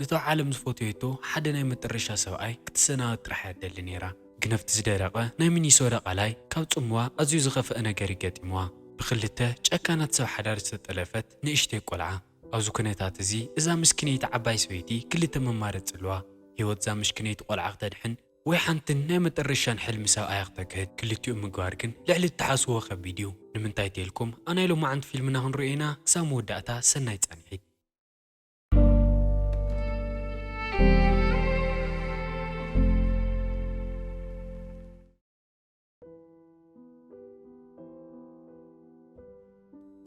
ነቲ ዓለም ዝፈትየቶ ሓደ ናይ መጠረሻ ሰብኣይ ክትሰናበት ጥራሕ እያ ትደሊ ነይራ። ግነፍቲ ዝደረቐ ናይ ሚኒሶታ ቃላይ ካብ ጽምዋ ኣዝዩ ዝኸፍአ ነገር ይገጢምዋ። ብኽልተ ጨካናት ሰብ ሓዳር ዝተጠለፈት ንእሽተይ ቆልዓ። ኣብዚ ኩነታት እዚ እዛ ምስኪነይቲ ዓባይ ሰበይቲ ክልተ መማረጺ ኣለዋ። ህይወት እዛ ምሽኪነይቲ ቆልዓ ክተድሕን ወይ ሓንትን ናይ መጠረሻን ሕልሚ ሰብኣያ ክተግህድ። ክልቲኡ ምግባር ግን ልዕሊ እትሓስብዎ ከቢድ እዩ። ንምንታይ ተልኩም ኣናይ ሎማዓንቲ ፊልምና ክንሪኦ ኢና። ክሳብ መወዳእታ ሰናይ ጻንሒት።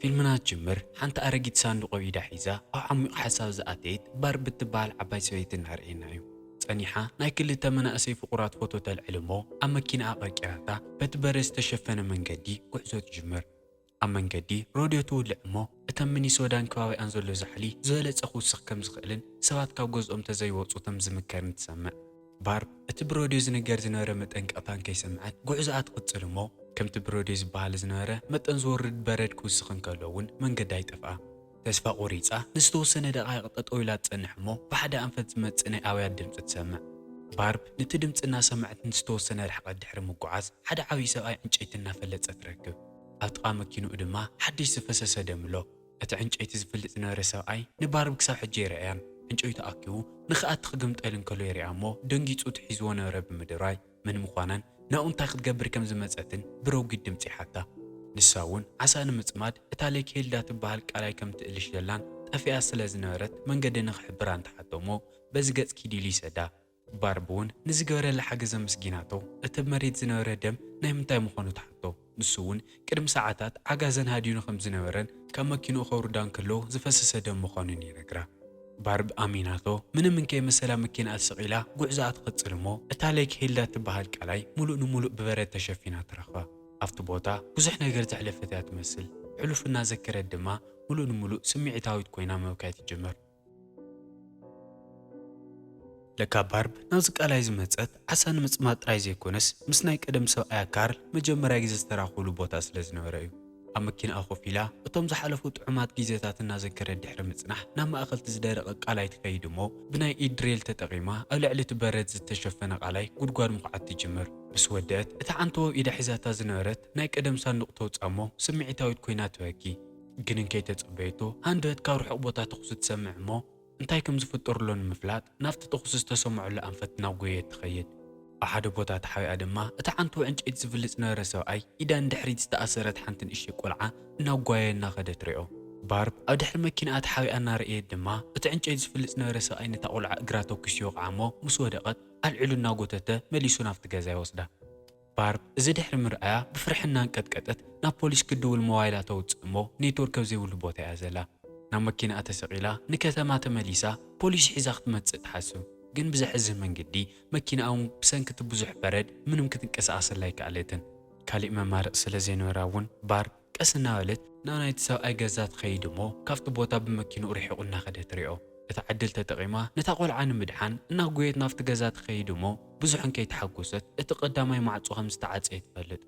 ፊልምና ትጅምር ሓንቲ ኣረጊት ሳንዱቕ ኣብ ኢዳ ሒዛ ኣብ ዓሚቕ ሓሳብ ዝኣተየት ባርብ እትበሃል ዓባይ ሰበይቲ እናርእየና እዩ። ጸኒሓ ናይ ክልተ መናእሰይ ፍቑራት ፎቶ ተልዕል እሞ ኣብ መኪናኣ ቀርቂራታ በቲ በረድ ዝተሸፈነ መንገዲ ጉዕዞ ትጅምር። ኣብ መንገዲ ሮድዮ ትውልዕ እሞ እተን ሚኒሶዳን ከባቢኣን ዘሎ ዛሕሊ ዝበለጸ ክውስኽ ከም ዝኽእልን ሰባት ካብ ገዝኦም ተዘይወጹ ከም ዝምከርን ትሰምዕ። ባርብ እቲ ብሮድዮ ዝንገር ዝነበረ መጠንቀቕታ እንከይሰምዐት ጉዕዞኣ ትቕጽል እሞ ከምቲ ብሮድዮ ዝበሃል ዝነበረ መጠን ዝወርድ በረድ ክውስኽ እንከሎ እውን መንገዳ ይጠፍኣ። ተስፋ ቆሪጻ ንዝተወሰነ ደቓይቕ ጠጠው ኢላ ትጸንሕ እሞ ብሓደ ኣንፈት ዝመጽእ ናይ ኣውያት ድምጺ ትሰምዕ። ባርብ ነቲ ድምጺ እናሰምዐት ንዝተወሰነ ርሕቀት ድሕሪ ምጉዓዝ ሓደ ዓብዪ ሰብኣይ ዕንጨይቲ እናፈለጸ ትረክብ። ኣብ ጥቓ መኪንኡ ድማ ሓድሽ ዝፈሰሰ ደም ኣሎ። እቲ ዕንጨይቲ ዝፍልጥ ዝነበረ ሰብኣይ ንባርብ ክሳብ ሕጂ ኣይረኣያን። ዕንጨይቱ ኣኪቡ ንኽኣቲ ክግምጠል እንከሎ ይሪኣ እሞ ደንጊጹ እቲ ሒዝዎ ነበረ ብምድርባይ መን ምዃናን ናብኡ እንታይ ክትገብር ከም ዝመጸትን ብረጒድ ድምጺ ይሓታ። ንሳ እውን ዓሳ ንምጽማድ እታ ሌክ ሄልዳ ትበሃል ቃላይ ከም ትእልሽ ዘላን ጠፊኣ ስለ ዝነበረት መንገዲ ንኽሕብራ እንትሓቶ እሞ በዚ ገጽ ኪድ ኢሉ ይሰዳ። ባርብ እውን ንዝገበረላ ሓገዝ ኣመስጊናቶ እቲ ኣብ መሬት ዝነበረ ደም ናይ ምንታይ ምዃኑ ትሓቶ። ንሱ እውን ቅድሚ ሰዓታት ዓጋዘን ሃዲኑ ከም ዝነበረን ካብ መኪንኡ ከውርዳ እንከሎ ዝፈሰሰ ደም ምዃኑን ይነግራ። ባርብ ኣሚናቶ ምንም እንከይመሰላ መኪናኣ ስቕ ኢላ ጉዕዞኣ ትቕጽል እሞ እታ ሌክ ሄልዳ ትበሃል ቃላይ ሙሉእ ንሙሉእ ብበረድ ተሸፊና ትረኽባ። ኣብቲ ቦታ ብዙሕ ነገር ዘሕለፈት እያ ትመስል። ሕሉፍ እናዘከረት ድማ ሙሉእ ንሙሉእ ስምዒታዊት ኮይና ምብካይ ትጅምር። ለካ ባርብ ናብዚ ቃላይ ዝመጸት ዓሳ ንምጽማድ ጥራይ ዘይኮነስ ምስ ናይ ቀደም ሰብኣያ ካርል መጀመርያ ግዜ ዝተራኸብሉ ቦታ ስለ ዝነበረ እዩ። ኣብ መኪናኣ ኮፍ ኢላ እቶም ዝሓለፉ ጥዑማት ግዜታት እናዘከረት ድሕሪ ምጽናሕ ናብ ማእከል እቲ ዝደረቐ ቃላይ ትኸይድ እሞ ብናይ ኢድ ድሬል ተጠቒማ ኣብ ልዕሊ እቲ በረድ ዝተሸፈነ ቃላይ ጉድጓድ ምኹዓት ትጅምር። ምስ ወደአት እታ ዓንተቦ ኣብ ኢዳ ሒዛታ ዝነበረት ናይ ቀደም ሳንዱቕ ተውጽኣ እሞ ስምዒታዊት ኮይና ትበኪ። ግን እንከይተጸበየቶ ሃንደበት ካብ ርሑቕ ቦታ ተኹሲ ትሰምዕ እሞ እንታይ ከም ዝፍጠር ኣሎ ንምፍላጥ ናብቲ ተኹሲ ዝተሰምዐሉ ኣንፈት ናብ ጎየት ትኸይድ። ኣብ ሓደ ቦታ ተሓቢኣ ድማ እቲ ዓንተቦ ዕንጨይቲ ዝፍልጥ ዝነበረ ሰብኣይ ኢዳ ንድሕሪት ዝተኣሰረት ሓንቲ ንእሽተይ ቆልዓ እናጓየ እናኸደ ትሪኦ። ባርብ ኣብ ድሕሪ መኪናኣ ተሓቢኣ እናረእየት ድማ እቲ ዕንጨይቲ ዝፍልጥ ዝነበረ ሰብኣይ ነታ ቆልዓ እግራ ተኩሱ ይወቕዓ እሞ ምስ ወደቐት ኣልዒሉ እናጎተተ መሊሱ ናብቲ ገዛ ይወስዳ። ባርብ እዚ ድሕሪ ምርኣያ ብፍርሒ እናንቀጥቀጠት ናብ ፖሊስ ክትድውል ሞባይላ ተውፅእ እሞ ኔትወርክ ኣብ ዘይብሉ ቦታ እያ ዘላ። ናብ መኪናኣ ተሰቒላ ንከተማ ተመሊሳ ፖሊስ ሒዛ ክትመፅእ ትሓስብ። ግን ብዘሕዝን መንገዲ መኪናኣ እውን ብሰንኪ እቲ ብዙሕ በረድ ምንም ክትንቀሳቐሰላ ኣይከኣለትን። ካሊእ መማረፂ ስለ ዘይነበራ እውን ባርብ ቀስ እናበለት ናብ ናይቲ ሰብኣይ ገዛ ትኸይድ እሞ ካብቲ ቦታ ብመኪንኡ ርሒቑ እናኸደ ትሪኦ። እታ ዕድል ተጠቒማ ነታ ቆልዓ ንምድሓን እናጎየት ናብቲ ገዛ ትኸይድ እሞ ብዙሕ እንከይተሓጎሰት እቲ ቀዳማይ ማዕጾ ከም ዝተዓጸየ ትፈልጥ።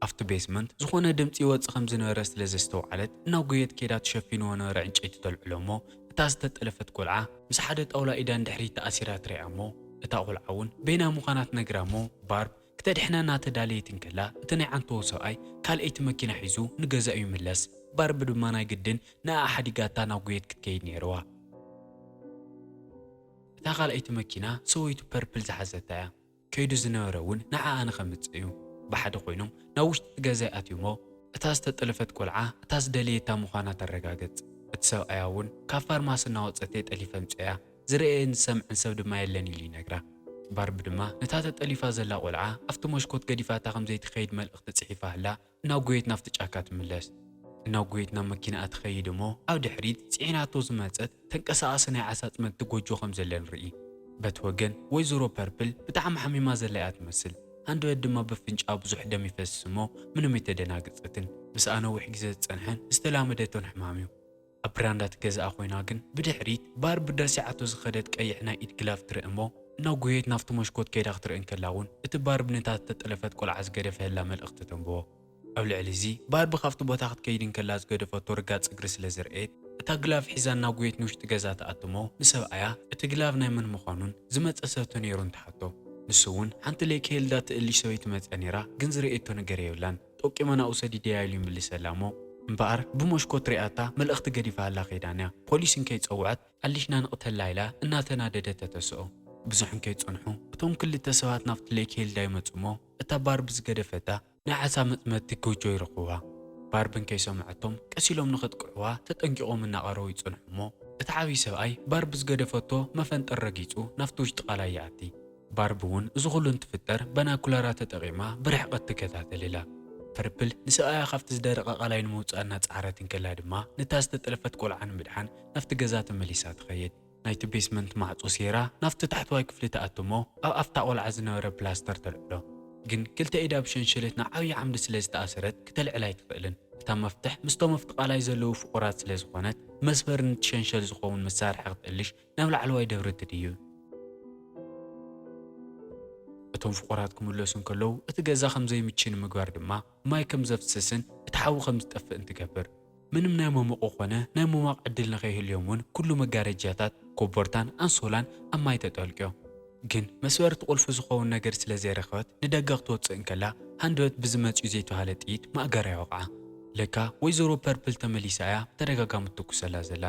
ኣብቲ ቤስመንት ዝኾነ ድምጺ ይወጽእ ከም ዝነበረ ስለ ዘስተውዓለት እናጎየት ከይዳ ትሸፊንዎ ነበረ ዕንጨይቲ ተልዕሎ እሞ እታ ዝተጠለፈት ቆልዓ ምስ ሓደ ጣውላ ኢዳ ንድሕሪት ተኣሲራ ትሪኣ እሞ እታ ቆልዓ እውን በይና ምዃና ትነግራ እሞ ባርብ ክተድሕና እናተዳለየት እንከላ እቲ ናይ ዓንተቦ ሰብኣይ ካልኣይቲ መኪና ሒዙ ንገዛኡ ይምለስ። ባርብ ድማ ናይ ግድን ንኣ ሓዲጋታ ናብ ጉየት ክትከይድ ነይርዋ። እታ ካልኣይቲ መኪና ሰበይቱ ፐርፕል ዝሓዘታ እያ። ከይዱ ዝነበረ እውን ንዓኣ ንኸምጽእ እዩ። ብሓደ ኮይኖም ናብ ውሽጢ እቲ ገዛ ይኣትዩ እሞ እታ ዝተጠለፈት ቆልዓ እታ ዝደለየታ ምዃና ተረጋግጽ። እቲ ሰብኣያ እውን ካብ ፋርማሲ እናወጸት እየ ጠሊፈ ኣምጺኦያ፣ ዝረኣየን ዝሰምዐን ሰብ ድማ የለን ኢሉ ይነግራ። ባርብ ድማ ነታ ተጠሊፋ ዘላ ቆልዓ ኣብቲ መሽኮት ገዲፋታ ከም ዘይትኸይድ መልእኽቲ ጽሒፋ ህላ እናጎየት ናብቲ ጫካ ትምለስ። እናጎየት ናብ መኪናኣ ትኸይድ እሞ ኣብ ድሕሪት ጽዒናቶ ዝመጸት ተንቀሳቓሲ ናይ ዓሳ ጽመድቲ ጎጆ ከም ዘለ ንርኢ። በቲ ወገን ወይዘሮ ፐርፕል ብጣዕሚ ሓሚማ ዘላ እያ ትመስል። ሃንደበት ድማ በፍንጫኣ ብዙሕ ደም ይፈስስ እሞ ምንም ኣይተደናገጸትን። ምስኣ ነዊሕ ግዜ ዝጸንሐን ዝተላመደቶን ሕማም እዩ። ኣብ ብራንዳ እቲ ገዛኣ ኮይና ግን ብድሕሪት ባርብ ረሲዓቶ ዝኸደት ቀይሕ ናይ ኢድ ግላፍ ትርኢ እሞ እናጎየት ናብቲ መሽኮት ከይዳ ክትርኢ እንከላ እውን እቲ ባርብ ነታ ዝተጠለፈት ቆልዓ ዝገደፈ ህላ መልእኽቲ ተንብቦ። ኣብ ልዕሊ እዚ ባርብ ካብቲ ቦታ ክትከይድ እንከላ ዝገደፈቶ ርጋጽ እግሪ ስለ ዝረኣየት እቲ እታ ግላቭ ሒዛ እናጎየት ንውሽጢ ገዛ ትኣትሞ፣ ንሰብኣያ እቲ ግላቭ ናይ መን ምዃኑን ዝመጸ ሰብ ተነይሩን ትሓቶ። ንሱ እውን ሓንቲ ለይከ የልዳ ትእልሽ ሰበይቲ መጸ ነይራ፣ ግን ዝርእየቶ ነገር የብላን። ጠቂመ ናብኡ ሰዲደያ ኢሉ ይምልሰላ እሞ፣ እምበኣር ብመሽኮት ሪኣታ መልእኽቲ ገዲፋ ኣላ ከይዳንያ። ፖሊስ እንከይጸውዐት ኣሊሽና ንቕተላ ኢላ እናተናደደት ተተስኦ። ብዙሕ እንከይጸንሑ እቶም ክልተ ሰባት ናብቲ ለይከ የልዳ ይመጹ እሞ፣ እታ ባርብ ዝገደፈታ ናይ ዓሳ መጥመድቲ ጎጆ ይረኽብዋ። ባርብን ከይሰምዐቶም ቀስ ኢሎም ንኸጥቅዕዋ ተጠንቂቖም እናቐረቡ ይጸንሑ እሞ፣ እቲ ዓብዪ ሰብኣይ ባርብ ዝገደፈቶ መፈንጠር ረጊጹ ናብቲ ውሽጢ ቃላይ ይኣቲ። ባርብ እውን እዚ ኩሉ እንትፍጠር በናኩላራ ተጠቒማ ብርሕቐት ትከታተል ኢላ። ፐርፕል ንሰብኣያ ካብቲ ዝደረቐ ቃላይ ንምውጻእ እናጸዓረት እንከላ ድማ ነታ ዝተጠለፈት ቆልዓ ንምድሓን ናብቲ ገዛ ተመሊሳ ትኸይድ። ናይቲ ቤስመንት ማዕጾ ሴራ ናብቲ ታሕተዋይ ክፍሊ ትኣትሞ ኣብ ኣፍታ ቆልዓ ዝነበረ ፕላስተር ተልዕሎ። ግን ክልተ ኢዳ ብሸንሸለት ንዓብዪ ዓምዲ ስለ ዝተኣሰረት ክተልዕል ኣይትኽእልን። እታ መፍትሕ ምስቶም ኣብቲ ቃላይ ዘለዉ ፍቑራት ስለ ዝኾነት መስመር ነቲ ሸንሸል ዝኸውን መሳርሒ ክትእልሽ ናብ ላዕለዋይ ደብሪ ትድይብ። እቶም ፍቑራት ክምለሱ እንከለዉ እቲ ገዛ ከም ዘይምቺ ንምግባር ድማ ማይ ከም ዘፍስስን እቲ ሓዊ ከም ዝጠፍእን ትገብር። ምንም ናይ መሞቒ ኮነ ናይ ምሟቕ ዕድል ንኸይህልዮም እውን ኩሉ መጋረጃታት፣ ኮቦርታን ኣንሶላን ኣብ ማይ ተጠልቅዮ። ግን መስበርቲ ቁልፊ ዝኸውን ነገር ስለ ዘይረኸበት ንደገ ክትወፅእ እንከላ ሃንደበት ብዝመፅኡ ዘይተባህለ ጥይት ማእገራ ይወቕዓ። ለካ ወይዘሮ ፐርፕል ተመሊሳ እያ ብተደጋጋሚ ትኩሰላ ዘላ።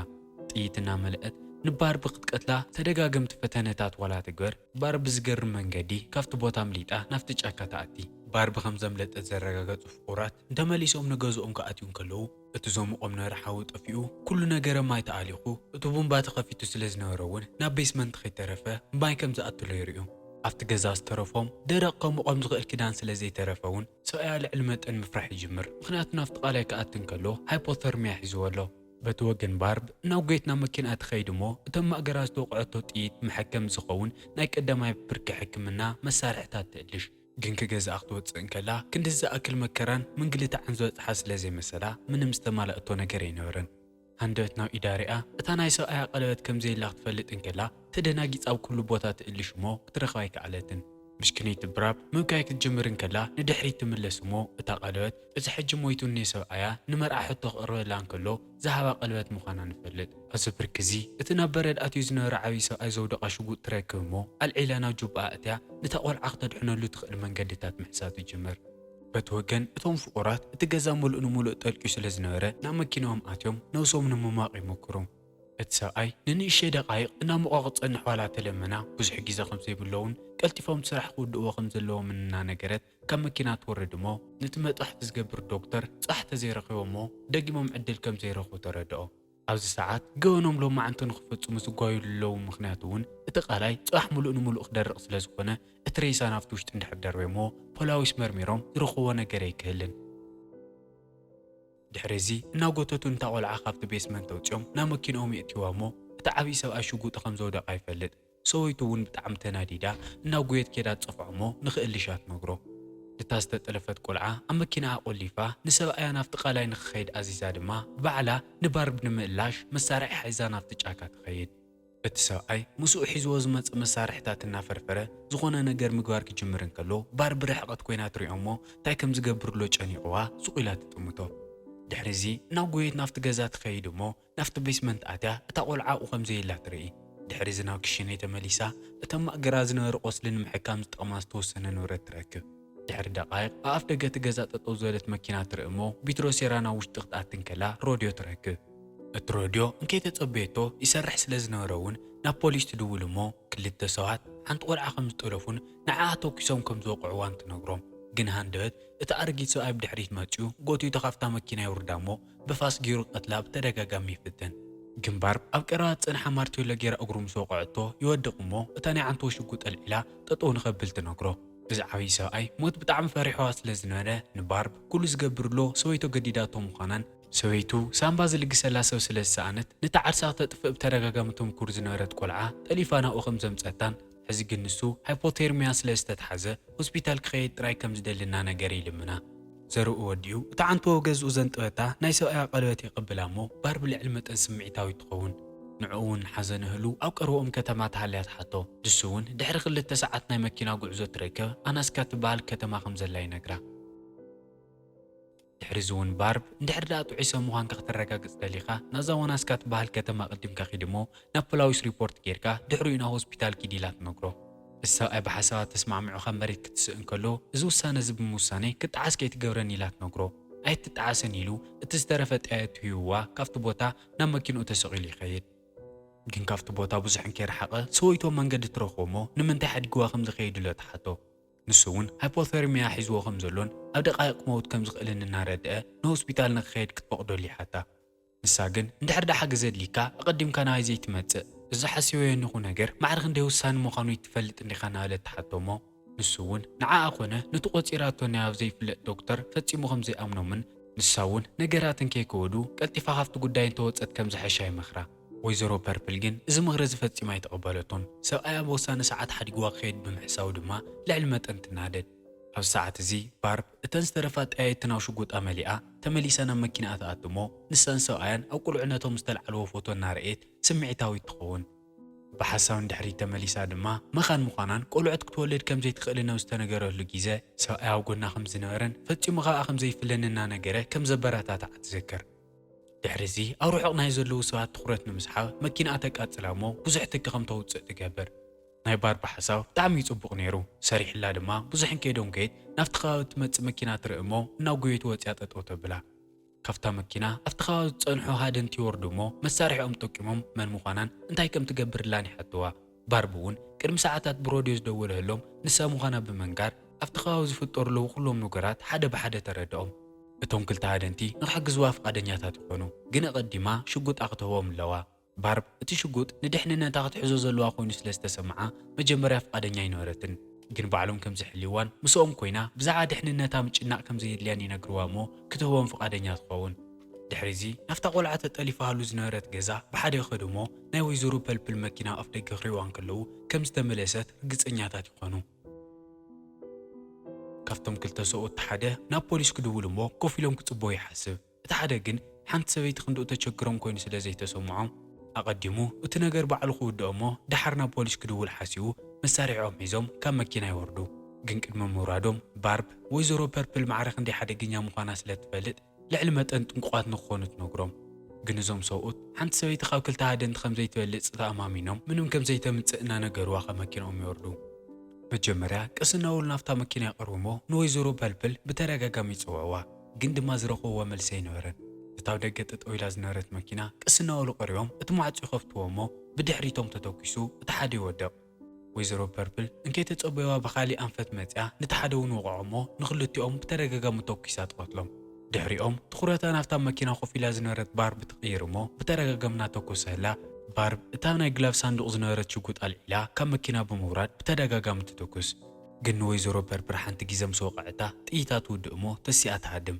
ጥይት እናመልአት ንባርቢ ክትቀትላ ተደጋገምቲ ፈተነታት ዋላ ትግበር፣ ባርቢ ዝገርም መንገዲ ካብቲ ቦታ ኣምሊጣ ናብቲ ጫካ ትኣቲ። ባርቢ ከም ዘምለጠት ዘረጋገጹ ፍቑራት እንተመሊሶም ንገዝኦም ክኣትዩ እንከለዉ፣ እቲ ዘሙቖም ነበረ ሓዊ ጠፊኡ፣ ኩሉ ነገረ ማይ ተኣሊኹ፣ እቲ ቡምባ ተኸፊቱ ስለ ዝነበረ እውን ናብ ቤስመንት ከይተረፈ ማይ ከም ዝኣትሎ ይርእዩ። ኣብቲ ገዛ ዝተረፎም ደረቕ ከሙቖም ዝኽእል ክዳን ስለ ዘይተረፈ እውን ሰብኣያ ልዕሊ መጠን ምፍራሕ ይጅምር። ምኽንያቱ ናብቲ ቃላይ ክኣቲ እንከሎ ሃይፖተርሚያ ሒዝዎ ኣሎ። በቲ ወገን ባርብ እናጎየት ናብ መኪንኣ ትኸይድ እሞ እቶም ማእገራ ዝተወቕዐቶ ጥይት መሐከሚ ዝኸውን ናይ ቀዳማይ ብርኪ ሕክምና መሳርሕታት ትእልሽ። ግን ክገዝኣ ክትወፅእ እንከላ ክንዲ ዝኣክል መከራን ምንግልታዕን ዝበፅሓ ስለ ዘይመሰላ ምንም ዝተማልኣቶ ነገር ኣይነበረን። ሃንደበት ናብ ኢዳ ሪኣ እታ ናይ ሰብኣያ ቀለበት ከም ዘየላ ክትፈልጥ እንከላ ተደናጊፃ ኣብ ኩሉ ቦታ ትእልሽ እሞ ክትረኽባ ኣይከኣለትን። ምሽክነይቲ ብራብ ምብካይ ክትጅምር እንከላ ንድሕሪት ትምለስ እሞ እታ ቀለበት እቲ ሕጂ ሞይቱ እኔ ሰብኣያ ንመርዓ ሕቶ ክቕርበላ እንከሎ ዝሃባ ቀለበት ምዃና ንፈልጥ። ኣብዚ ብርኪ እዚ እቲ ናብ በረድ ኣትዩ ዝነበረ ዓብዪ ሰብኣይ ዘውደቓ ሽጉጥ ትረክብ እሞ ኣልዒላ ናብ ጁባኣ ኣእትያ ነታ ቆልዓ ክተድሕነሉ ትኽእል መንገድታት ምሕሳብ ትጅምር። በቲ ወገን እቶም ፍቑራት እቲ ገዛ ምሉእ ንምሉእ ጠልቅዩ ስለ ዝነበረ ናብ መኪንኦም ኣትዮም ነብሶም ንምማቕ ይሞክሩ። እቲ ሰብኣይ ንንእሽተይ ደቓይቕ እናሞቐ ክጸንሕ ዋላ ተለመና ብዙሕ ግዜ ከም ዘይብለውን ቀልጢፎም ስራሕ ክውድእዎ ከም ዘለዎምን እናነገረት ካብ መኪና ትወርድ እሞ ነቲ መጥባሕቲ ዝገብር ዶክተር ጽባሕ ተዘይረኺቦሞ ደጊሞም ዕድል ከም ዘይረኽቡ ተረድኦ። ኣብዚ ሰዓት ገበኖም ሎማዕንቲ ንኽፍጽሙ ዝጓዩሉ ዘለዉ ምኽንያት እውን እቲ ቃላይ ጽባሕ ምሉእ ንምሉእ ክደርቕ ስለ ዝኾነ እቲ ሬሳ ናብቲ ውሽጢ እንድሕር ደርበሞ ፖላዊስ መርሚሮም ዝረኽብዎ ነገር ኣይክህልን። ድሕሪ እዚ እናጎተቱ ነታ ቆልዓ ካብቲ ቤስመንት ኣውፂኦም ናብ መኪንኦም የእትይዋ እሞ እቲ ዓብዪ ሰብኣይ ሽጉጡ ከም ዘውደቓ ይፈልጥ። ሰበይቱ እውን ብጣዕሚ ተናዲዳ እናጎየት ኬዳ ትፀፍዖ እሞ ንኽእልሻ ትነግሮ። ነታ ዝተጠለፈት ቆልዓ ኣብ መኪናኣ ቆሊፋ ንሰብኣያ ናብቲ ቃላይ ንኽኸይድ ኣዚዛ ድማ ባዕላ ንባርብ ንምእላሽ መሳርሒ ሒዛ ናብቲ ጫካ ትኸይድ። እቲ ሰብኣይ ምስኡ ሒዝዎ ዝመጸ መሳርሕታት እናፈርፈረ ዝኾነ ነገር ምግባር ክጅምር እንከሎ ባርብ ርሕቐት ኮይና ትሪኦ እሞ እንታይ ከም ዝገብርሎ ጨኒቕዋ ሱቕ ኢላ ትጥምቶ። ድሕሪ እዚ እናጎየት ናብቲ ገዛ ትኸይድ እሞ ናብቲ ቤስመንት ኣትያ እታ ቆልዓ ኣብኡ ከም ዘየላ ትርኢ። ድሕሪ እዚ ናብ ክሽነ ተመሊሳ እተን ማእገራ ዝነበረ ቆስሊ ንምሕካም ዝጠቕማ ዝተወሰነ ንብረት ትረክብ። ድሕሪ ደቓይቕ ኣብ ኣፍ ደገ እቲ ገዛ ጠጠው ዝበለት መኪና ትርኢ እሞ ቢትሮ ሴራ ናብ ውሽጢ ክትኣቲ እንከላ ሮድዮ ትረክብ። እቲ ሮድዮ እንከይተጸበየቶ ይሰርሕ ስለ ዝነበረ እውን ናብ ፖሊስ ትድውል እሞ ክልተ ሰባት ሓንቲ ቆልዓ ከም ዝጠለፉን ንዓኣ ተኩሶም ከም ዝወቕዕዋን ትነግሮም። ግን ሃንደበት እቲ ኣረጊት ሰብኣይ ብድሕሪት መጺኡ ጎቲቱ ካብታ መኪና የውርዳ እሞ ብፋስ ገይሩ ክቐትላ ብተደጋጋሚ ይፍትን። ግንባር ኣብ ቀረባ ዝጸንሓ ማርቴሎ ገይራ እግሩ ምስ ወቕዐቶ ይወድቕ እሞ እታ ናይ ዓንቶ ሽጉጥ ኣልዒላ ጠጠው ንኸብል ትነግሮ። እዚ ዓብዪ ሰብኣይ ሞት ብጣዕሚ ፈሪሕዋ ስለ ዝነበረ ንባርብ ኩሉ ዝገብርሎ ሰበይቱ ገዲዳቶ ምዃናን ሰበይቱ ሳንባ ዝልግሰላ ሰብ ስለ ዝሰኣነት ነታ ዓርሳ ክተጥፍእ ብተደጋጋሚ ትምኩር ዝነበረት ቆልዓ ጠሊፋ ናብኡ ከም ዘምጸታን ሕዚ ግን ንሱ ሃይፖቴርሚያ ስለ ዝተትሓዘ ሆስፒታል ክኸይድ ጥራይ ከም ዝደሊ እናነገረ ይልምና። ዘርኡ ወዲኡ እቲ ዓንቶ ገዝኡ ዘንጠበታ ናይ ሰብኣያ ቀለበት የቐብላ እሞ ባርብ ልዕሊ መጠን ስምዒታዊ ትኸውን። ንዕኡ እውን ሓዘን እህሉ ኣብ ቀረብኦም ከተማ ተሃልያ ትሓቶ። ንሱ እውን ድሕሪ ክልተ ሰዓት ናይ መኪና ጉዕዞ ትረክብ ኣናስካ ትበሃል ከተማ ከም ዘላ ይነግራ። ድሕሪ እዚ እውን ባርብ፣ እንድሕር ደኣ ጥዑይ ሰብ ምዃንካ ከተረጋግጽ ደሊኻ፣ ናብዛ ዋናስካ ትበሃል ከተማ ኣቐዲምካ ኪድ እሞ፣ ናብ ፖላዊስ ሪፖርት ጌርካ፣ ድሕሪኡ ናብ ሆስፒታል ኪድ ኢላ ትነግሮ። እቲ ሰብኣይ ብሓሳባት ተስማዕሚዑ ካብ መሬት ክትስእ እንከሎ፣ እዚ ውሳነ እዚ ብምውሳነይ ክጠዓስ ከይትገብረኒ ኢላ ትነግሮ። ኣይትጠዓስን ኢሉ፣ እቲ ዝተረፈ ጠያየቱ ሂብዋ፣ ካብቲ ቦታ ናብ መኪንኡ ተሰቒሉ ይኸይድ። ግን ካብቲ ቦታ ብዙሕ እንከይረሓቐ፣ ሰበይቱ ኣብ መንገዲ ትረኽቦ እሞ፣ ንምንታይ ሓዲግዋ ከም ዝኸይድ ኢሎ ትሓቶ። ንሱ እውን ሃይፖተርሚያ ሒዝዎ ከም ዘሎን ኣብ ደቃይቕ ክመውት ከም ዝኽእልን እናረድአ ንሆስፒታል ንክኸይድ ክትፈቕደሉ ይሓታ። ንሳ ግን እንድሕር ደኣ ሓገዝ ኣድልይካ ኣቐዲምካ ናባይ ዘይትመጽእ፣ እዚ ሓሲበዮ እኒኹ ነገር ማዕረ ክንደይ ወሳኒ ምዃኑ ይትፈልጥ እንዲኻ እናበለት ትሓቶ እሞ ንሱ እውን ንዓኣ ኮነ ነቲ ቆጺራቶ ናይ ኣብ ዘይፍለጥ ዶክተር ፈጺሙ ከም ዘይኣምኖምን ንሳ እውን ነገራትን ከይከወዱ ቀልጢፋ ካብቲ ጉዳይ እንተወጸት ከም ዝሐሻ ይመኽራ። ወይዘሮ ፐርፕል ግን እዚ ምኽሪ እዚ ፈጺማ ኣይተቐበለቶን። ሰብኣያ ብወሳኒ ሰዓት ሓዲግዋ ክኸይድ ብምሕሳው ድማ ልዕሊ መጠን ትናደድ። ኣብዚ ሰዓት እዚ ባርብ እተን ዝተረፋ ጠያይቲ ናብ ሽጉጣ መሊኣ ተመሊሳ ናብ መኪናኣ ትኣቱ እሞ ንሳን ሰብኣያን ኣብ ቁልዕነቶም ዝተልዓልዎ ፎቶ እናረኣየት ስምዒታዊት ትኸውን። ብሓሳብ ንድሕሪት ተመሊሳ ድማ መኻን ምዃናን ቆልዑት ክትወልድ ከም ዘይትኽእልን ኣብ ዝተነገረሉ ግዜ ሰብኣያ ኣብ ጎና ከም ዝነበረን ፈጺሙ ከኣ ከም ዘይፍለን እናነገረ ከም ዘበረታትዓ ትዝክር። ድሕሪ እዚ ኣብ ርሑቕ ናይ ዘለዉ ሰባት ትኹረት ንምስሓብ መኪናኣ ተቃጽላ እሞ ብዙሕ ትኪ ከም ተውጽእ ትገብር። ናይ ባርብ ሓሳብ ብጣዕሚ እዩ ጽቡቕ ነይሩ። ሰሪሕላ ድማ ብዙሕ እንከይደንጎየት ናብቲ ከባቢ እትመጽእ መኪና ትርኢ እሞ እናጎየት ወጺኣ ጠጠው ተብላ። ካብታ መኪና ኣብቲ ከባቢ ዝጸንሑ ሃደንቲ ይወርዱ እሞ መሳርሒኦም ጠቂሞም መን ምዃናን እንታይ ከም ትገብርላን ይሓትዋ። ባርብ እውን ቅድሚ ሰዓታት ብሮድዮ ዝደወለሎም ንሳ ምዃና ብምንጋር ኣብቲ ከባቢ ዝፍጠሩ ኣለዉ ኩሎም ነገራት ሓደ ብሓደ ተረድኦም። እቶም ክልተ ሃደንቲ ንክሕግዝዋ ፍቓደኛታት ይኾኑ፣ ግን ኣቐዲማ ሽጉጣ ክትህቦም ኣለዋ። ባርብ እቲ ሽጉጥ ንድሕንነታ ክትሕዞ ዘለዋ ኮይኑ ስለ ዝተሰምዓ መጀመርያ ፍቓደኛ ኣይነበረትን። ግን ባዕሎም ከም ዝሕልይዋን ምስኦም ኮይና ብዛዕባ ድሕንነታ ምጭናቕ ከም ዘየድልያን ይነግርዋ እሞ ክትህቦም ፍቓደኛ ትኸውን። ድሕሪ እዚ ናብታ ቆልዓ ተጠሊፋሉ ዝነበረት ገዛ ብሓደ ይኸዱ እሞ ናይ ወይዘሮ ፐልፕል መኪና ኣፍ ደገ ክሪእዋ እንከለዉ ከም ዝተመለሰት ርግጸኛታት ይኾኑ። ካብቶም ክልተ ሰብኡት ሓደ ናብ ፖሊስ ክድውል እሞ ኮፍ ኢሎም ክጽበዩ ይሓስብ። እቲ ሓደ ግን ሓንቲ ሰበይቲ ክንድኡ ተቸግሮም ኮይኑ ስለ ዘይተሰምዖም ኣቐዲሙ እቲ ነገር ባዕሉ ክውድኦ እሞ ደሓር ናብ ፖሊስ ክድውል ሓሲቡ መሳርሒኦም ሒዞም ካብ መኪና ይወርዱ። ግን ቅድሚ ምውራዶም ባርብ ወይዘሮ ፐርፕል ማዕረ ክንደይ ሓደገኛ ምዃና ስለ ትፈልጥ ልዕሊ መጠን ጥንቁቓት ንክኾኑ ትነግሮም። ግን እዞም ሰብኡት ሓንቲ ሰበይቲ ካብ ክልተ ሃደንቲ ከም ዘይትበልጽ ተኣማሚኖም ምንም ከም ዘይተምጽእ እናነገርዋ ካብ መኪንኦም ይወርዱ። መጀመርያ ቀስ እናበሉ ናብታ መኪና ይቐርቡ እሞ ንወይዘሮ ፐርፕል ብተደጋጋሚ ይጽውዕዋ፣ ግን ድማ ዝረኽብዎ መልሲ ኣይነበረን። እታ ኣብ ደገ ጠጠው ኢላ ዝነበረት መኪና ቀስ እናበሉ ቀሪቦም እቲ ማዕጾ ይኸፍትዎ እሞ ብድሕሪቶም ተተኲሱ እቲ ሓደ ይወድቕ። ወይዘሮ ፐርፕል እንከይተጸበይዋ ብኻሊእ ኣንፈት መጺኣ ነቲ ሓደ እውን ወቕዖ እሞ ንኽልቲኦም ብተደጋጋሚ ተኲሳ ትቐትሎም። ድሕሪኦም ትኹረታ ናብታ መኪና ኮፍ ኢላ ዝነበረት ባርብ ትቕይር እሞ ብተደጋጋሚ እናተኮሰ ህላ ባርብ እታ ናይ ግላቭ ሳንዱቕ ዝነበረት ሽጉጥ ኣልዒላ ካብ መኪና ብምውራድ ብተደጋጋሚ ትትኩስ። ግን ንወይዘሮ ፐርፕል ሓንቲ ግዜ ምስ ወቕዐታ ጥይታ ትውድእ እሞ ተሲኣ ትሃድም።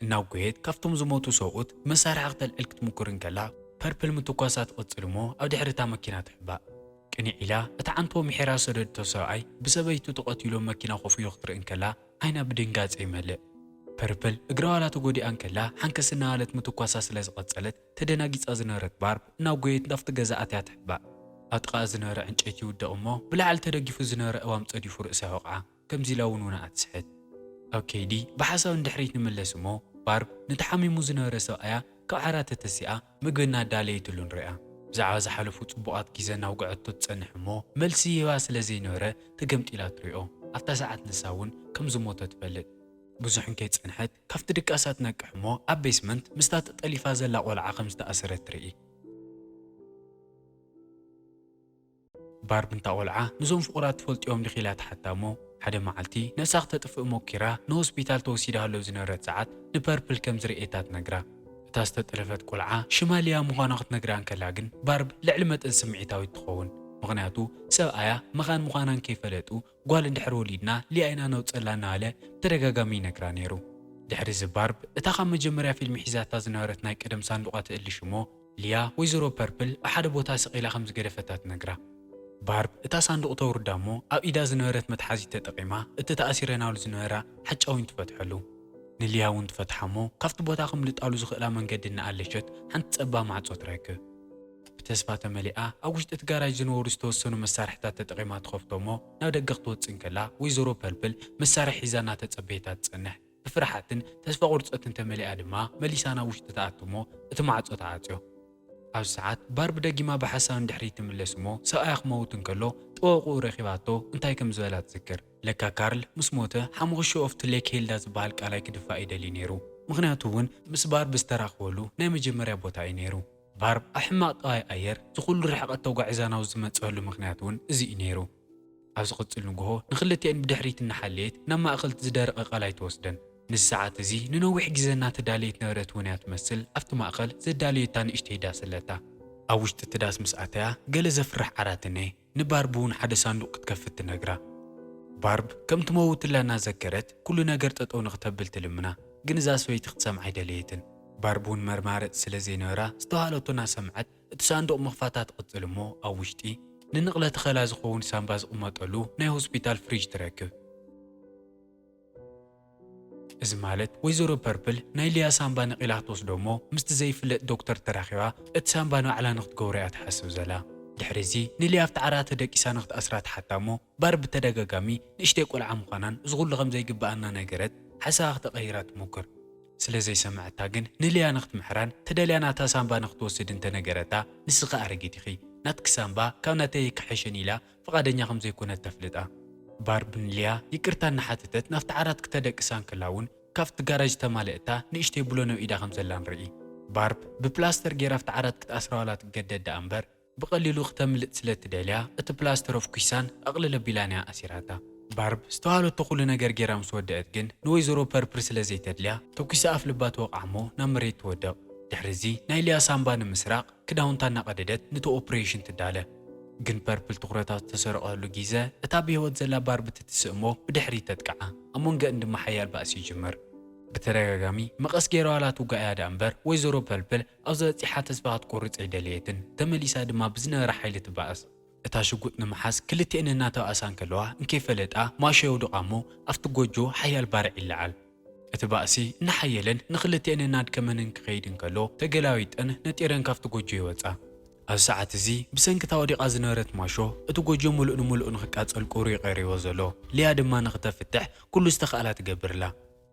እናጎየት ካብቶም ዝሞቱ ሰብኡት መሳርሒ ክተልዕል ክትምኩር እንከላ ፐርፕል ምትኳሳ ትቕጽል እሞ ኣብ ድሕሪ እታ መኪና ትሕባእ። ቅንዕ ኢላ እቲ ዓንቶ ምሒራ ዝሰደደቶ ሰብኣይ ብሰበይቱ ተቐቲሉ ኣብ መኪና ኮፍ ኢሉ ክትርኢ እንከላ ዓይና ብድንጋጸ ይመልእ። ፐርፕል እግራ ዋላ ተጎዲኣ እንከላ ሓንከስ እናበለት ምትኳሳ ስለ ዝቐጸለት ተደናጊጻ ዝነበረት ባርብ እናጎየት ናብቲ ገዛ ኣትያ ትሕባእ። ኣብ ጥቓኣ ዝነበረ ዕንጨይቲ ይውድቕ እሞ ብላዕሊ ተደጊፉ ዝነበረ እዋም ጸዲፉ ርእሳ ይወቕዓ። ከምዚ ኢላ እውን ውንኣ ትስሕት። ኣብ ከይዲ ብሓሳብ ንድሕሪት ንምለስ እሞ ባርብ ነቲ ሓሚሙ ዝነበረ ሰብኣያ ካብ ዓራት ተተሲኣ ምግቢ እናዳለየትሉ ንሪኣ። ብዛዕባ ዝሓለፉ ጽቡቓት ግዜ እናውግዐቶ ትጸንሕ እሞ መልሲ ይህባ ስለ ዘይነበረ ተገምጢላ ትሪኦ። ኣብታ ሰዓት ንሳ እውን ከም ዝሞተ ትፈልጥ። ብዙሕ እንከይጸንሐት ካብቲ ድቃሳ ትነቅሕ እሞ ኣብ ቤስመንት ምስታ ተጠሊፋ ዘላ ቆልዓ ከም ዝተኣሰረት ትርኢ። ባርብ ንታ ቆልዓ ንዞም ፍቑራት ትፈልጥዮም ዲኺ ኢላ ትሓታ እሞ ሓደ መዓልቲ ነብሳ ክተጥፍእ ሞኪራ ንሆስፒታል ተወሲዳሉ ዝነበረት ሰዓት ንፐርፕል ከም ዝርእየታ ትነግራ። እታ ዝተጠለፈት ቆልዓ ሽማ ሊያ ምዃና ክትነግራ እንከላ ግን ባርብ ልዕሊ መጠን ስምዒታዊት ትኸውን። ምኽንያቱ ሰብኣያ መኻን ምዃና እንከይፈለጡ ጓል እንድሕር ወሊድና ሊያ ኢና ነውፀላ እናበለ ብተደጋጋሚ ይነግራ ነይሩ። ድሕሪ እዚ ባርብ እታ ካብ መጀመርያ ፊልም ሒዛታ ዝነበረት ናይ ቀደም ሳንዱቓ ትእልሽ እሞ ሊያ ወይዘሮ ፐርፕል ኣብ ሓደ ቦታ ስቕ ኢላ ከም ዝገደፈታ ትነግራ። ባርብ እታ ሳንዱቕ ተውርዳ እሞ ኣብ ኢዳ ዝነበረት መትሓዚት ተጠቒማ እቲ ተኣሲረናሉ ዝነበራ ሓጫዊን ትፈትሐሉ። ንሊያ እውን ትፈትሓ እሞ ካብቲ ቦታ ከምልጣሉ ዝኽእላ መንገዲ እናኣለሸት ሓንቲ ጸባብ ማዕጾ ትረክብ። ብተስፋ ተመሊኣ ኣብ ውሽጢ እቲ ጋራጅ ዝነበሩ ዝተወሰኑ መሳርሕታት ተጠቒማ ትኸፍቶ እሞ ናብ ደገ ክትወጽእ እንከላ ወይዘሮ ፐርፕል መሳርሒ ሒዛ እናተጸበየታ ትጸንሕ። ብፍርሓትን ተስፋ ቁርጸትን ተመሊኣ ድማ መሊሳ ናብ ውሽጢ ትኣቱ እሞ እቲ ማዕጾ ተዓጽዮ። ኣብዚ ሰዓት ባርብ ደጊማ ብሓሳብ ንድሕሪት ትምለስ እሞ ሰብኣያ ክመውት እንከሎ ጠበቕኡ ረኺባቶ እንታይ ከም ዝበላ ትዝክር። ለካ ካርል ምስ ሞተ ሓሙኽሽቲ ኦፍቲ ሌክ ሄልዳ ዝበሃል ቃላይ ክድፋእ ይደሊ ነይሩ። ምኽንያቱ እውን ምስ ባርብ ዝተራኽበሉ ናይ መጀመርያ ቦታ እዩ ነይሩ። ባርብ ኣብ ሕማቕ ጠባይ ኣየር ዝኹሉ ርሕቐት ተጓዒዛ ናብ ዝመጸሉ ምኽንያት እውን እዚ እዩ ነይሩ። ኣብ ዝቕጽል ንግሆ ንኽልቲኤን ብድሕሪት እናሓለየት ናብ ማእከል ዝደረቐ ቃላይ ትወስደን። ንዚ ሰዓት እዚ ንነዊሕ ግዜ እናተዳለየት ነበረት እውን እያ ትመስል ኣብቲ ማእከል ዘዳለየታ ንእሽተይ ዳስ ኣለታ። ኣብ ውሽጢ እቲ ዳስ ምስ ኣተያ ገለ ዘፍርሕ ዓራት እኔ። ንባርብ እውን ሓደ ሳንዱቕ ክትከፍት ትነግራ። ባርብ ከም ትመውትላ እናዘከረት ኩሉ ነገር ጠጠው ንክተብል ትልምና፣ ግን እዛ ሰበይቲ ክትሰምዓ ኣይደለየትን። ባርብ እውን መርማረጽ ስለ ዘይነበራ ዝተባህለቶ እናሰምዐት እቲ ሳንዱቕ ምኽፋታ ትቕጽል እሞ ኣብ ውሽጢ ንንቕለ ተኸላ ዝኸውን ሳምባ ዝቕመጠሉ ናይ ሆስፒታል ፍሪጅ ትረክብ። እዚ ማለት ወይዘሮ ፐርፕል ናይ ሊያ ሳምባ ነቒላ ክትወስዶ እሞ ምስቲ ዘይፍለጥ ዶክተር ተራኺባ እቲ ሳምባ ንባዕላ ንክትገብሮ እያ ትሓስብ ዘላ። ድሕሪ እዚ ንሊያ ኣብቲ ዓራት ደቂሳ ንክትኣስራ ትሓታ እሞ ባርብ ብተደጋጋሚ ንእሽተይ ቆልዓ ምዃናን እዚ ኩሉ ከም ዘይግብኣና ነገረት ሓሳባ ክተቐይራ ትሞክር። ስለ ዘይሰምዐታ ግን ንሊያ ንክትምሕራን ተደልያ ናታ ሳምባ ንክትወስድ እንተነገረታ ንስኺ ኣረጊት ኢኺ፣ ናትኪ ሳምባ ካብ ናተይ ኣይክሕሽን ኢላ ፍቓደኛ ከም ዘይኮነት ተፍልጣ። ባርብ ንሊያ ይቅርታ እናሓተተት ናብቲ ዓራት ክተደቅሳ እንከላ እውን ካብቲ ጋራጅ ተማለእታ ንእሽተይ ብሎን ኣብ ኢዳ ከም ዘላ ንርኢ። ባርብ ብፕላስተር ገይራ ኣብቲ ዓራት ክትኣስራ ዋላ ትገደድ ደኣ እምበር ብቐሊሉ ክተምልጥ ስለ እትደልያ እቲ ፕላስተር ኣፍኲሳን ኣቕልል ኣቢላን እያ ኣሲራታ። ባርብ ዝተባህለቶ ኩሉ ነገር ገይራ ምስ ወደአት ግን ንወይዘሮ ፐርፕል ስለ ዘይተድልያ ተኲሳ ኣፍ ልባ ትወቕዓ እሞ ናብ መሬት ትወድቕ። ድሕሪ እዚ ናይ ሊያ ሳምባ ንምስራቕ ክዳውንታ እናቐደደት ነቲ ኦፕሬሽን ትዳለ። ግን ፐርፕል ትኹረታ ዝተሰረቐሉ ግዜ እታ ብህይወት ዘላ ባርብ ትትስእ እሞ ብድሕሪት ተጥቅዓ። ኣብ መንገአን ድማ ሓያል ባእሲ ይጅምር። ብተደጋጋሚ መቐስ ገይራ ዋላ ትውጋእ እያ ደኣ እምበር ወይዘሮ ፐርፕል ኣብዛ በጺሓ ተስፋ ክትቆርጽ ኣይደለየትን። ተመሊሳ ድማ ብዝነበራ ሓይሊ ትባእስ። እታ ሽጉጥ ንምሓዝ ክልቲኤን እናተባእሳ እንከለዋ እንከይፈለጣ ማሾ የውድቓ እሞ ኣብቲ ጎጆ ሓያል ባርዕ ይለዓል። እቲ ባእሲ እናሓየለን ንኽልቲኤን እናድከመንን ክኸይድ እንከሎ ተገላቢጠን ነጢረን ካብቲ ጎጆ ይወጻ። ኣብዚ ሰዓት እዚ ብሰንኪ እታ ወዲቓ ዝነበረት ማሾ እቲ ጎጆ ምሉእ ንምሉእ ንኽቃጸል ቁሪ እዩ ቀሪዎ ዘሎ። ሊያ ድማ ንኽተፍትሕ ኩሉ ዝተኽኣላ ትገብርላ።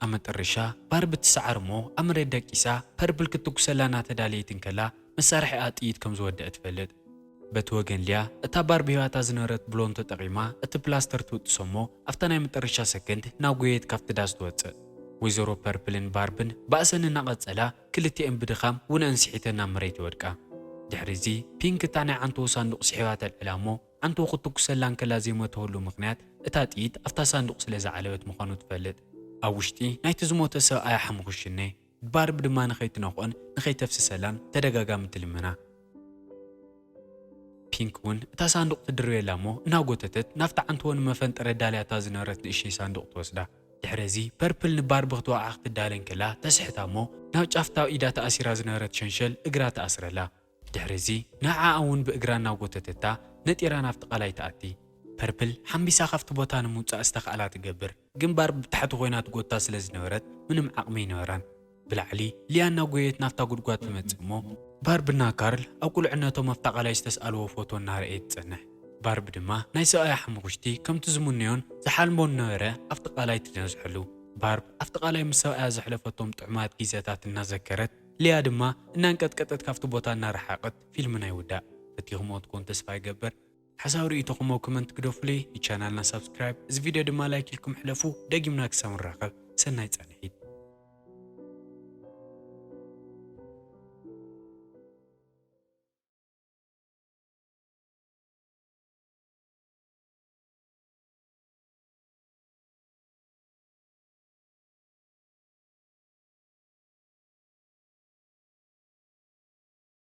ኣብ መጠረሻ ባርብ ትሰዓር እሞ ኣብ መሬት ደቂሳ ፐርፕል ክትኩሰላ እናተዳለየት እንከላ መሳርሒኣ ጥይት ከም ዝወደአ ትፈልጥ። በቲ ወገን ሊያ እታ ባርብ ሂባታ ዝነበረት ብሎን ተጠቒማ እቲ ፕላስተር ትውጥሶ እሞ ኣብታ ናይ መጠረሻ ሰከንድ እናጎየት ካብቲ ዳስ ትወጽእ። ወይዘሮ ፐርፕልን ባርብን ባእሰን እናቐጸላ ክልቲኤን ብድኻም ውነአን ስሒተን ናብ መሬት ይወድቃ። ድሕሪ እዚ ፒንክ እታ ናይ ዓንተቦ ሳንዱቕ ስሒባ ተልዕላ እሞ ዓንተቦ ክትኩሰላ እንከላ ዘይሞተወሉ ምኽንያት እታ ጥይት ኣብታ ሳንዱቕ ስለ ዝዓለበት ምዃኑ ትፈልጥ። ኣብ ውሽጢ ናይቲ ዝሞተ ሰብኣያ ሓሙኽሽኔ ባርብ ድማ ንኸይትነኽኦን ንኸይተፍስሰላን ተደጋጋሚ ትልምና። ፒንክ እውን እታ ሳንዱቕ ትድርብየላ እሞ እናጎተተት ናብቲ ዓንተቦ ንመፈንጠረ ዳልያታ ዝነበረት ንእሽተይ ሳንዱቕ ትወስዳ። ድሕሪ እዚ ፐርፕል ንባርብ ክትወቕዓ ክትዳለ እንከላ ተስሕታ እሞ ናብ ጫፍታ ኢዳ ተኣሲራ ዝነበረት ሸንሸል እግራ ትኣስረላ። ድሕሪ እዚ ንዓኣ እውን ብእግራ እናጎተተታ ነጢራ ናብቲ ቃላይ ትኣቲ። ፐርፕል ሓምቢሳ ካብቲ ቦታ ንምውጻእ ዝተኽኣላ ትገብር፣ ግን ባርብ ብታሕቲ ኮይና ትጎታ ስለ ዝነበረት ምንም ዓቕሚ ኣይነበራን። ብላዕሊ ሊያ እናጎየት ናብታ ጉድጓድ ትመጽእ እሞ ባርብና ካርል ኣብ ቁልዕነቶም ኣብታ ቃላይ ዝተስኣልዎ ፎቶ እናረኣየት ትጸንሕ። ባርብ ድማ ናይ ሰብኣያ ሓሙኽሽቲ ከምቲ ዝምነዮን ዝሓልሞን ነበረ ኣብቲ ቃላይ ትነዝሐሉ። ባርብ ኣብቲ ቃላይ ምስ ሰብኣያ ዘሕለፈቶም ጥዑማት ግዜታት እናዘከረት ሊያ ድማ እናንቀጥቀጠት ካብቲ ቦታ እናረሓቐት ፊልምና ይውዳእ። ፈቲኹምዎ ትኮን ተስፋ ይገብር። ሓሳብ ርእይቶኹም ኣብ ኮመንት ግደፉለይ፣ ንቻናልና ሳብስክራይብ፣ እዚ ቪድዮ ድማ ላይክ ኢልኩም ሕለፉ። ደጊምና ክሳብ ንራኸብ ሰናይ ጻንሒት።